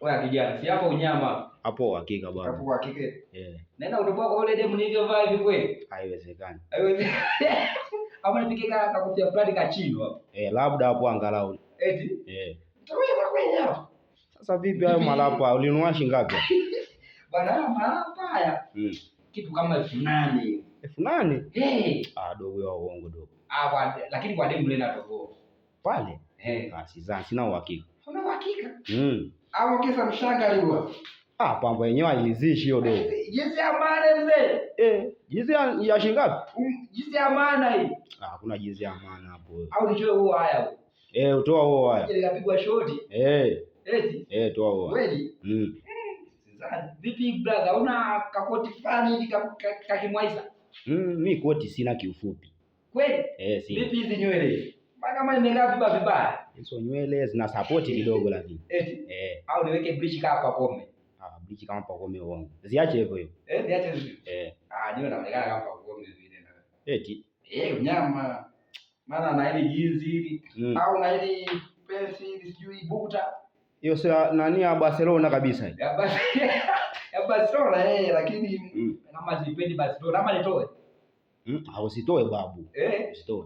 Oya kijana, si hapo unyama. Hapo uhakika bwana. Hapo uhakika. Eh. Naenda kutoboa kwa ule demu nilivyovaa hivi kweli? Haiwezekani. Haiwezekani. Ama nipike ka kakofia fulani ka chini hapo. Eh, labda hapo angalau. Eti? Eh. Utaweza kweli hapo? Sasa vipi hayo malapa ulinunua shilingi ngapi? Bwana, haya malapa haya. Kitu kama 8,000. 8,000? Eh. Ah, dogo wa uongo dogo. Ah, kwa, lakini kwa demu lena toboa. Pale? Eh. Ah, sidhani, sina uhakika. Una uhakika? Au kisa mshanga liwa. Ah, pambo yenyewe hailizishi hiyo dogo. Jinsi ya maana mzee. Eh, jinsi ya shilingi ngapi? Jinsi ya maana hii. Ah, hakuna jinsi ya maana hapo. Au nichoe huo haya huo. Eh, utoa huo haya. Ile ikapigwa shoti. Eh. Eti? Eh, toa huo. Kweli? Sidhani. Vipi brother, una kakoti fulani hivi kakimwaisa? Mi koti sina kiufupi. Kweli? Eh, sina. Vipi hizi nywele? Maana kama nimekaa vibaya vibaya. Hizo nywele zina support kidogo lakini. Eti? Eh. Au niweke bleach kama Pacome? Ah, bleach kama Pacome uongo. Ziache hivyo hivyo. Eh, ziache hivyo. Eh. Ah, niwe naonekana kama Pacome vile na. Eti? Eh, unyama. Maana na ile jeans hili. Au na ile pencil sijui buta. Hiyo sio nani ya Barcelona kabisa hii. Ya Barcelona lakini kama sipendi Barcelona ama nitoe. Usitoe babu. Eh. Usitoe.